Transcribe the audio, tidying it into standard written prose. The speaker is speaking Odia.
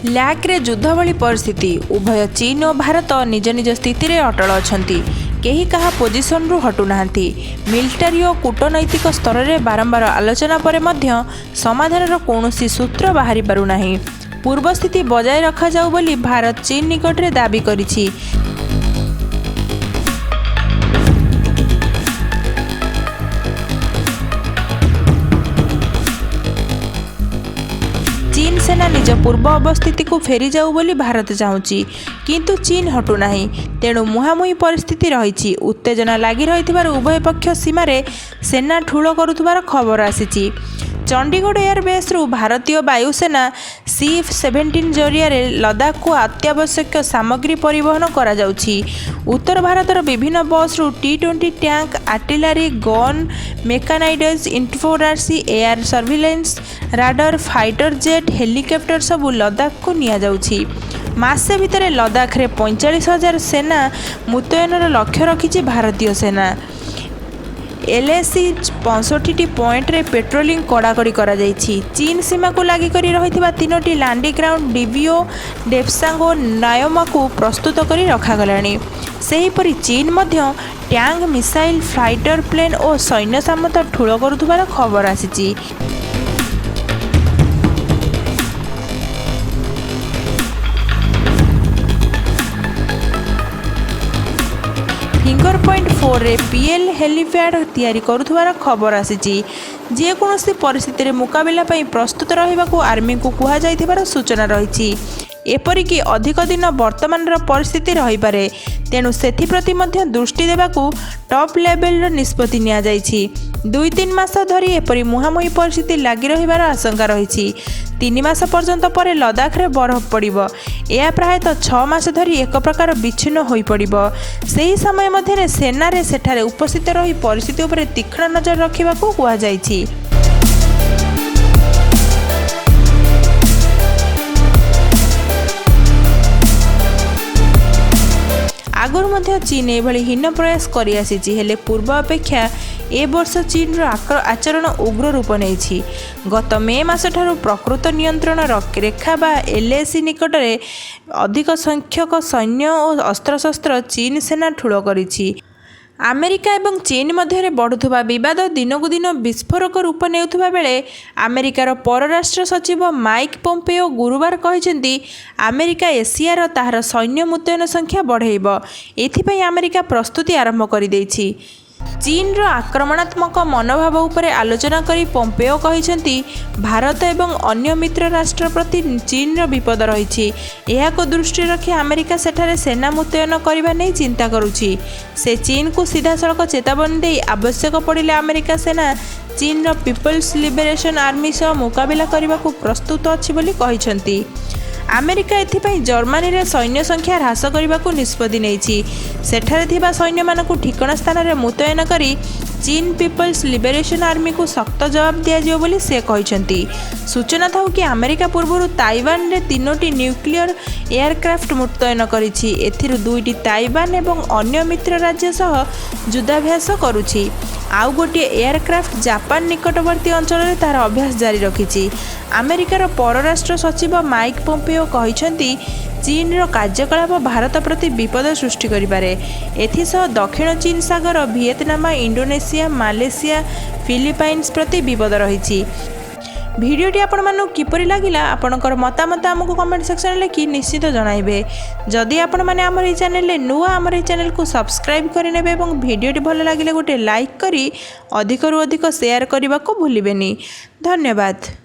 ଲ୍ୟାକ୍ରେ ଯୁଦ୍ଧ ଭଳି ପରିସ୍ଥିତି। ଉଭୟ ଚୀନ ଓ ଭାରତ ନିଜ ନିଜ ସ୍ଥିତିରେ ଅଟଳ ଅଛନ୍ତି। କେହି କାହା ପୋଜିସନରୁ ହଟୁନାହାନ୍ତି। ମିଲିଟାରୀ ଓ କୂଟନୈତିକ ସ୍ତରରେ ବାରମ୍ବାର ଆଲୋଚନା ପରେ ମଧ୍ୟ ସମାଧାନର କୌଣସି ସୂତ୍ର ବାହାରି ପାରୁନାହିଁ। ପୂର୍ବ ସ୍ଥିତି ବଜାୟ ରଖାଯାଉ ବୋଲି ଭାରତ ଚୀନ ନିକଟରେ ଦାବି କରିଛି। ଚୀନ ସେନା ନିଜ ପୂର୍ବ ଅବସ୍ଥିତିକୁ ଫେରିଯାଉ ବୋଲି ଭାରତ ଚାହୁଁଛି। କିନ୍ତୁ ଚୀନ ହଟୁନାହିଁ। ତେଣୁ ମୁହାଁମୁହିଁ ପରିସ୍ଥିତି ରହିଛି। ଉତ୍ତେଜନା ଲାଗି ରହିଥିବାରୁ ଉଭୟ ପକ୍ଷ ସୀମାରେ ସେନା ଠୁଳ କରୁଥିବାର ଖବର ଆସିଛି। ଚଣ୍ଡିଗଡ଼ ଏୟାରବେସ୍ରୁ ଭାରତୀୟ ବାୟୁସେନା ସି-17 ଜରିଆରେ ଲଦାଖକୁ ଅତ୍ୟାବଶ୍ୟକ ସାମଗ୍ରୀ ପରିବହନ କରାଯାଉଛି। ଉତ୍ତର ଭାରତର ବିଭିନ୍ନ ବସ୍ରୁ T-20 tank, artillery gun, mechanised infantry, air surveillance radar, fighter jet, helicopter ସବୁ ଲଦାଖକୁ ନିଆଯାଉଛି। ମାସେ ଭିତରେ ଲଦାଖରେ 45,000 ସେନା ମୁତୟନର ଲକ୍ଷ୍ୟ ରଖିଛି ଭାରତୀୟ ସେନା। ଏଲ୍ଏସି 65ଟି ପଏଣ୍ଟରେ ପେଟ୍ରୋଲିଂ କଡ଼ାକଡ଼ି କରାଯାଇଛି। ଚୀନ ସୀମାକୁ ଲାଗି କରି ରହିଥିବା ତିନୋଟି ଲାଣ୍ଡିଂ ଗ୍ରାଉଣ୍ଡ ଡିବିଓ, ଡେପସାଙ୍ଗ ଓ ନ୍ୟୋମାକୁ ପ୍ରସ୍ତୁତ କରି ରଖାଗଲାଣି। ସେହିପରି ଚୀନ ମଧ୍ୟ ଟ୍ୟାଙ୍କ, ମିସାଇଲ, ଫାଇଟର ପ୍ଲେନ୍ ଓ ସୈନ୍ୟ ସାମନ୍ତ ଠୁଳ କରୁଥିବାର ଖବର ଆସିଛି। ଫିଙ୍ଗର ପଏଣ୍ଟ 4ରେ ପିଏଲ୍ ହେଲିପ୍ୟାଡ୍ ତିଆରି କରୁଥିବାର ଖବର ଆସିଛି। ଯେକୌଣସି ପରିସ୍ଥିତିରେ ମୁକାବିଲା ପାଇଁ ପ୍ରସ୍ତୁତ ରହିବାକୁ ଆର୍ମିଙ୍କୁ କୁହାଯାଇଥିବାର ସୂଚନା ରହିଛି। ଏପରିକି ଅଧିକ ଦିନ ବର୍ତ୍ତମାନର ପରିସ୍ଥିତି ରହିପାରେ। ତେଣୁ ସେଥିପ୍ରତି ମଧ୍ୟ ଦୃଷ୍ଟି ଦେବାକୁ ଟପ୍ ଲେଭେଲର ନିଷ୍ପତ୍ତି ନିଆଯାଇଛି। 2-3 ମାସ ଧରି ଏପରି ମୁହାଁମୁହିଁ ପରିସ୍ଥିତି ଲାଗି ରହିବାର ଆଶଙ୍କା ରହିଛି। 3 ମାସ ପର୍ଯ୍ୟନ୍ତ ପରେ ଲଦାଖରେ ବରଫ ପଡ଼ିବ। ଏହା ପ୍ରାୟତଃ 6 ମାସ ଧରି ଏକ ପ୍ରକାର ବିଚ୍ଛିନ୍ନ ହୋଇପଡ଼ିବ। ସେହି ସମୟ ମଧ୍ୟରେ ସେନାରେ ସେଠାରେ ଉପସ୍ଥିତ ରହି ପରିସ୍ଥିତି ଉପରେ ତୀକ୍ଷ୍ଣ ନଜର ରଖିବାକୁ କୁହାଯାଇଛି। ଆଗରୁ ମଧ୍ୟ ଚୀନ ଏଭଳି ହୀନ ପ୍ରୟାସ କରିଆସିଛି। ହେଲେ ପୂର୍ବ ଅପେକ୍ଷା ଏ ବର୍ଷ ଚୀନର ଆଚରଣ ଉଗ୍ର ରୂପ ନେଇଛି। ଗତ ମେ ମାସଠାରୁ ପ୍ରକୃତ ନିୟନ୍ତ୍ରଣ ରେଖା ବା ଏଲ୍ଏସି ନିକଟରେ ଅଧିକ ସଂଖ୍ୟକ ସୈନ୍ୟ ଓ ଅସ୍ତ୍ରଶସ୍ତ୍ର ଚୀନ ସେନା ଠୁଳ କରିଛି। ଆମେରିକା ଏବଂ ଚୀନ ମଧ୍ୟରେ ବଢ଼ୁଥିବା ବିବାଦ ଦିନକୁ ଦିନ ବିସ୍ଫୋରକ ରୂପ ନେଉଥିବା ବେଳେ ଆମେରିକାର ପରରାଷ୍ଟ୍ର ସଚିବ ମାଇକ୍ ପୋମ୍ପେଓ ଗୁରୁବାର କହିଛନ୍ତି, ଆମେରିକା ଏସିଆରେ ତାହାର ସୈନ୍ୟ ମୁତୟନ ସଂଖ୍ୟା ବଢ଼ାଇବ। ଏଥିପାଇଁ ଆମେରିକା ପ୍ରସ୍ତୁତି ଆରମ୍ଭ କରିଦେଇଛି। ଚୀନର ଆକ୍ରମଣାତ୍ମକ ମନୋଭାବ ଉପରେ ଆଲୋଚନା କରି ପୋମ୍ପେଓ କହିଛନ୍ତି, ଭାରତ ଏବଂ ଅନ୍ୟ ମିତ୍ର ରାଷ୍ଟ୍ର ପ୍ରତି ଚୀନର ବିପଦ ରହିଛି। ଏହାକୁ ଦୃଷ୍ଟିରେ ରଖି ଆମେରିକା ସେଠାରେ ସେନା ମୁତୟନ କରିବା ନେଇ ଚିନ୍ତା କରୁଛି। ସେ ଚୀନକୁ ସିଧାସଳଖ ଚେତାବନୀ ଦେଇ ଆବଶ୍ୟକ ପଡ଼ିଲେ ଆମେରିକା ସେନା ଚୀନର ପିପଲ୍ସ ଲିବରେସନ ଆର୍ମି ସହ ମୁକାବିଲା କରିବାକୁ ପ୍ରସ୍ତୁତ ଅଛି ବୋଲି କହିଛନ୍ତି। ଆମେରିକା ଏଥିପାଇଁ ଜର୍ମାନୀରେ ସୈନ୍ୟ ସଂଖ୍ୟା ହ୍ରାସ କରିବାକୁ ନିଷ୍ପତ୍ତି ନେଇଛି। ସେଠାରେ ଥିବା ସୈନ୍ୟମାନଙ୍କୁ ଠିକଣା ସ୍ଥାନରେ ମୁତୟନ କରି ଚୀନ ପିପଲ୍ସ ଲିବରେସନ ଆର୍ମିକୁ ଶକ୍ତ ଜବାବ ଦିଆଯିବ ବୋଲି ସେ କହିଛନ୍ତି। ସୂଚନା ଥାଉ କି, ଆମେରିକା ପୂର୍ବରୁ ତାଇୱାନରେ ତିନୋଟି ନ୍ୟୁକ୍ଲିୟର ଏୟାରକ୍ରାଫ୍ଟ ମୁତୟନ କରିଛି। ଏଥିରୁ ଦୁଇଟି ତାଇୱାନ ଏବଂ ଅନ୍ୟ ମିତ୍ର ରାଜ୍ୟ ସହ ଯୁଦ୍ଧାଭ୍ୟାସ କରୁଛି। ଆଉ ଗୋଟିଏ ଏୟାରକ୍ରାଫ୍ଟ ଜାପାନ ନିକଟବର୍ତ୍ତୀ ଅଞ୍ଚଳରେ ତାହାର ଅଭ୍ୟାସ ଜାରି ରଖିଛି। ଆମେରିକାର ପରରାଷ୍ଟ୍ର ସଚିବ ମାଇକ୍ ପୋମ୍ପେଓ କହିଛନ୍ତି, ଚୀନର କାର୍ଯ୍ୟକଳାପ ଭାରତ ପ୍ରତି ବିପଦ ସୃଷ୍ଟି କରିପାରେ। ଏଥିସହ ଦକ୍ଷିଣ ଚୀନ ସାଗର, ଭିଏତନାମ, ଇଣ୍ଡୋନେସିଆ, ମାଲେସିଆ, ଫିଲିପାଇନ୍ସ ପ୍ରତି ବିପଦ ରହିଛି। ଭିଡ଼ିଓଟି ଆପଣମାନଙ୍କୁ କିପରି ଲାଗିଲା, ଆପଣଙ୍କର ମତାମତ ଆମକୁ କମେଣ୍ଟ ସେକ୍ସନରେ ଲେଖି ନିଶ୍ଚିତ ଜଣାଇବେ। ଯଦି ଆପଣମାନେ ଆମର ଏହି ଚ୍ୟାନେଲରେ ନୂଆ, ଆମର ଏହି ଚ୍ୟାନେଲକୁ ସବସ୍କ୍ରାଇବ୍ କରିନେବେ ଏବଂ ଭିଡ଼ିଓଟି ଭଲ ଲାଗିଲେ ଗୋଟେ ଲାଇକ୍ କରି ଅଧିକରୁ ଅଧିକ ସେୟାର କରିବାକୁ ଭୁଲିବେନି। ଧନ୍ୟବାଦ।